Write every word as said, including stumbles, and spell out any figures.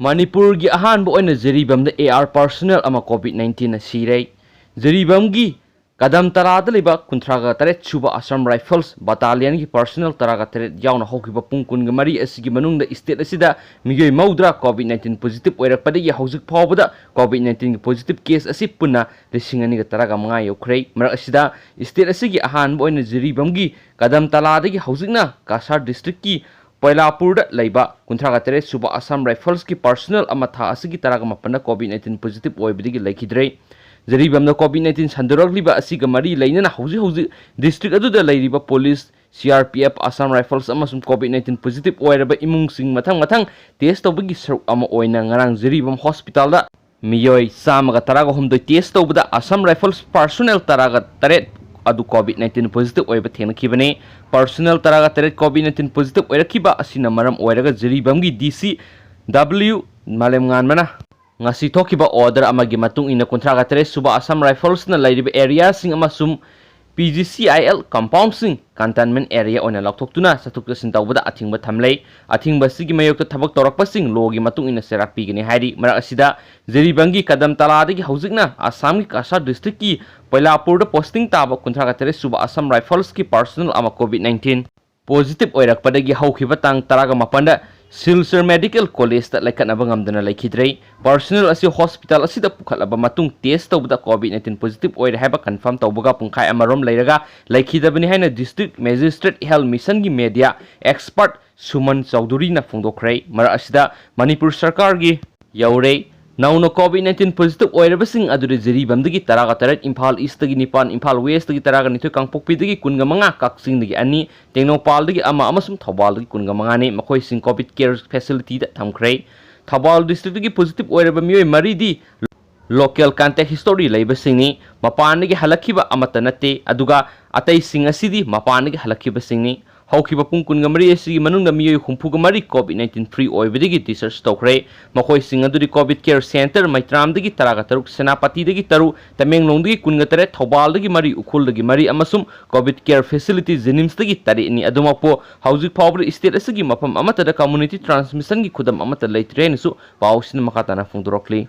ꯃꯅꯤꯄꯨꯔꯒꯤ ꯑꯍꯥꯟꯕ ꯑꯣꯏꯅ ꯖꯤꯔꯤꯕꯥꯝꯗ AR personnel ꯑꯃ COVID nineteen ꯅ ꯁꯤꯔꯦ꯫ ꯖꯤꯔꯤꯕꯥꯝꯒꯤ ꯀꯗꯝ ꯇꯂꯥꯗ ꯂꯩꯕ ꯀꯨꯟꯊ꯭ꯔꯥꯒ ꯇꯔꯦꯠ ꯁꯨꯕ Assam Rifles battalion ꯒꯤ personnel ꯇꯔꯥꯒ ꯇꯔꯦꯠ ꯌꯥꯎꯅ ꯍꯧꯈꯤꯕ ꯄꯨꯡ ꯀꯨꯟꯒ ꯃꯔꯤ ꯑꯁꯤꯒꯤ ꯃꯅꯨꯡꯗ state ꯑꯁꯤꯗ ꯃꯤꯑꯣꯏ ꯃꯧꯗ꯭ꯔꯥ COVID nineteen positive ꯑꯣꯏꯔꯛꯄꯗꯒꯤ ꯍꯧꯖꯤꯛ ꯐꯥꯎꯕꯗ COVID nineteen ꯒꯤ positive case ꯑꯁꯤ ꯄꯨꯟꯅ ꯂꯤꯁꯤꯡ ꯑꯅꯤꯒ ꯇꯔꯥꯒ ꯃꯉꯥ ꯌꯧꯈ꯭ꯔꯦ꯫ ꯃꯔꯛ ꯑꯁꯤꯗ state ꯑꯁꯤꯒꯤ ꯑꯍꯥꯟꯕ ꯑꯣꯏꯅ ꯖꯤꯔꯤꯕꯥꯝꯒꯤ ꯀꯗꯝ ꯇꯂꯥꯗꯒꯤ ꯍꯧꯖꯤꯛꯅ ꯀꯁꯥꯔ district ꯀꯤ ꯄꯣꯏꯂꯥꯄꯨꯔꯗ ꯂꯩꯕ ꯀꯨꯟꯊ꯭ꯔꯥꯒ ꯇꯔꯦꯠ ꯁꯨꯕ Assam Rifles ꯀꯤ personnel ꯑꯃ ꯊꯥ ꯑꯁꯤꯒꯤ ꯇꯔꯥꯒ ꯃꯥꯄꯟꯗ COVID nineteen positive ꯑꯣꯏꯕꯗꯒꯤ ꯂꯩꯈꯤꯗ꯭ꯔꯦ꯫ ꯖꯤꯔꯤꯕꯥꯝꯗ COVID nineteen ꯁꯟꯗꯣꯔꯛꯂꯤꯕ ꯑꯁꯤꯒ ꯃꯔꯤ ꯂꯩꯅꯅ ꯍꯧꯖꯤꯛ ꯍꯧꯖꯤꯛ district ꯑꯗꯨꯗ ꯂꯩꯔꯤꯕ police, CRPF, Assam Rifles ꯑꯃꯁꯨꯡ COVID nineteen positive ꯑꯣꯏꯔꯕ ꯏꯃꯨꯡꯁꯤꯡ ꯃꯊꯪ ꯃꯊꯪ test ꯇꯧꯕꯒꯤ ꯁꯔꯨꯛ ꯑꯃ ꯑꯣꯏꯅ ꯉꯔꯥꯡ ꯖꯤꯔꯤꯕꯥꯝ hospital ꯗ ꯃꯤꯑꯣꯏ ꯆꯥꯝꯃꯒ ꯇꯔꯥꯒ ꯍꯨꯝꯗꯣꯏ test ꯇꯧꯕꯗ Assam Rifles personnel ꯇꯔꯥꯒ ꯇꯔꯦꯠ ꯑꯗꯨ COVID nineteen positive ꯑꯣꯏꯕ ꯊꯦꯡꯅꯈꯤꯕꯅꯤ꯫ Personnel ꯇꯔꯥꯒ ꯇꯔꯦꯠ COVID nineteen positive ꯑꯣꯏꯔꯛꯈꯤꯕ ꯑꯁꯤꯅ ꯃꯔꯝ ꯑꯣꯏꯔꯒ ꯖꯤꯔꯤꯕꯥꯝꯒꯤ DC W ꯃꯥꯂꯦꯝꯉꯥꯟꯕꯅ ꯉꯁꯤ ꯊꯣꯛꯈꯤꯕ order ꯑꯃꯒꯤ ꯃꯇꯨꯡ ꯏꯟꯅ ꯀꯨꯟꯊ꯭ꯔꯥꯒ ꯇꯔꯦꯠ ꯁꯨꯕ Assam Rifles ꯅ ꯂꯩꯔꯤꯕ area ꯁꯤꯡ ꯑꯃꯁꯨꯡ PGCIL compound ꯁꯤꯡ containment area ꯑꯣꯏꯅ ꯂꯥꯎꯊꯣꯛꯇꯨꯅ ꯆꯠꯊꯣꯛ ꯆꯠꯁꯤꯟ ꯇꯧꯕꯗ ꯑꯊꯤꯡꯕ ꯊꯝꯂꯦ꯫ ꯑꯊꯤꯡꯕ ꯑꯁꯤꯒꯤ ꯃꯥꯌꯣꯛꯇ ꯊꯕꯛ ꯇꯧꯔꯛꯄꯁꯤꯡ law ꯒꯤ ꯃꯇꯨꯡ ꯏꯟꯅ ꯆꯩꯔꯥꯛ ꯄꯤꯒꯅꯤ ꯍꯥꯏꯔꯤ꯫ ꯃꯔꯛ ꯑꯁꯤꯗ ꯖꯤꯔꯤꯕꯥꯝꯒꯤ ꯀꯗꯝ ꯇꯂꯥꯗꯒꯤ ꯍꯧꯖꯤꯛꯅ ꯑꯁꯥꯝꯒꯤ ꯀꯁꯥꯔ district ꯀꯤ ꯄꯣꯏꯂꯥꯄꯨꯔꯗ posting ꯇꯥꯕ ꯀꯨꯟꯊ꯭ꯔꯥꯒ ꯇꯔꯦꯠ ꯁꯨꯕ Assam Rifles ꯀꯤ personnel ꯑꯃ COVID nineteen positive ꯑꯣꯏꯔꯛꯄꯗꯒꯤ ꯍꯧꯈꯤꯕ ꯇꯥꯡ ꯇꯔꯥꯒ ꯃꯥꯄꯟꯗ Silchar Medical College ꯇ ꯂꯩꯈꯠꯅꯕ ꯉꯝꯗꯅ ꯂꯩꯈꯤꯗ꯭ꯔꯦ꯫ Personnel ꯑꯁꯤ hospital ꯑꯁꯤꯗ ꯄꯨꯈꯠꯂꯕ ꯃꯇꯨꯡ test ꯇꯧꯕꯗ COVID nineteen positive ꯑꯣꯏꯔꯦ ꯍꯥꯏꯕ confirm ꯇꯧꯕꯒ ꯄꯨꯡꯈꯥꯏ ꯑꯃꯔꯣꯝ ꯂꯩꯔꯒ ꯂꯩꯈꯤꯗꯕꯅꯤ ꯍꯥꯏꯅ District Magistrate Health Mission ꯒꯤ media expert ꯁꯨꯃꯟ ꯆꯧꯙꯨꯔꯤꯅ ꯐꯣꯡꯗꯣꯛꯈ꯭ꯔꯦ꯫ ꯃꯔꯛ ꯑꯁꯤꯗ ꯃꯅꯤꯄꯨꯔ ꯁꯔꯀꯥꯔꯒꯤ ꯌꯧꯔꯦ꯫ ꯅꯧꯅ COVID nineteen positive ꯑꯣꯏꯔꯕꯁꯤꯡ ꯑꯗꯨꯗꯤ ꯖꯤꯔꯤꯕꯥꯝꯗꯒꯤ ꯇꯔꯥꯒ ꯇꯔꯦꯠ, ꯏꯝꯐꯥꯜ East ꯇꯒꯤ ꯅꯤꯄꯥꯟ, ꯏꯝꯐꯥꯜ West ꯇꯒꯤ ꯇꯔꯥꯒ ꯅꯤꯊꯣꯏ, ꯀꯥꯡꯄꯣꯛꯄꯤꯗꯒꯤ ꯀꯨꯟꯒ ꯃꯉꯥ, ꯀꯛꯆꯤꯡꯗꯒꯤ ꯑꯅꯤ, ꯇꯦꯡꯅꯧꯄꯥꯜꯗꯒꯤ ꯑꯃ ꯑꯃꯁꯨꯡ ꯊꯧꯕꯥꯜꯗꯒꯤ ꯀꯨꯟꯒ ꯃꯉꯥꯅꯤ꯫ ꯃꯈꯣꯏꯁꯤꯡ COVID care facility ꯗ ꯊꯝꯈ꯭ꯔꯦ꯫ ꯊꯧꯕꯥꯜ district ꯇꯒꯤ positive ꯑꯣꯏꯔꯕ ꯃꯤꯑꯣꯏ ꯃꯔꯤꯗꯤ local contact history ꯂꯩꯕꯁꯤꯡꯅꯤ꯫ ꯃꯄꯥꯟꯗꯒꯤ ꯍꯜꯂꯛꯈꯤꯕ ꯑꯃꯠꯇ ꯅꯠꯇꯦ, ꯑꯗꯨꯒ ꯑꯇꯩꯁꯤꯡ ꯑꯁꯤꯗꯤ ꯃꯄꯥꯟꯗꯒꯤ ꯍꯜꯂꯛꯈꯤꯕꯁꯤꯡꯅꯤ꯫ ꯍꯧꯈꯤꯕ ꯄꯨꯡ ꯀꯨꯟꯒ ꯃꯔꯤ ꯑꯁꯤꯒꯤ ꯃꯅꯨꯡꯗ ꯃꯤꯑꯣꯏ ꯍꯨꯝꯐꯨꯒ ꯃꯔꯤ COVID nineteen free ꯑꯣꯏꯕꯗꯒꯤ discharge ꯇꯧꯈ꯭ꯔꯦ꯫ ꯃꯈꯣꯏꯁꯤꯡ ꯑꯗꯨꯗꯤ COVID care center ꯃꯩꯇ꯭ꯔꯥꯝꯗꯒꯤ ꯇꯔꯥꯒ ꯇꯔꯨꯛ, ꯁꯦꯅꯥꯄꯇꯤꯗꯒꯤ ꯇꯔꯨꯛ, ꯇꯃꯦꯡꯂꯣꯡꯗꯒꯤ ꯀꯨꯟꯒ ꯇꯔꯦꯠ, ꯊꯧꯕꯥꯜꯗꯒꯤ ꯃꯔꯤ, ꯎꯈ꯭ꯔꯨꯜꯗꯒꯤ ꯃꯔꯤ ꯑꯃꯁꯨꯡ COVID care facility JNIMSꯇꯒꯤ ꯇꯔꯦꯠꯅꯤ꯫ ꯑꯗꯨꯃꯛꯄꯨ ꯍꯧꯖꯤꯛ ꯐꯥꯎꯕꯗ state ꯑꯁꯤꯒꯤ ꯃꯐꯝ ꯑꯃꯠꯇꯗ community transmissionꯒꯤ ꯈꯨꯗꯝ ꯑꯃꯠꯇ ꯂꯩꯇ꯭ꯔꯤ ꯍꯥꯏꯅꯁꯨ ꯄꯥꯎꯁꯤꯅ ꯃꯈꯥ ꯇꯥꯅ ꯐꯣꯡꯗꯣꯔꯛꯂꯤ꯫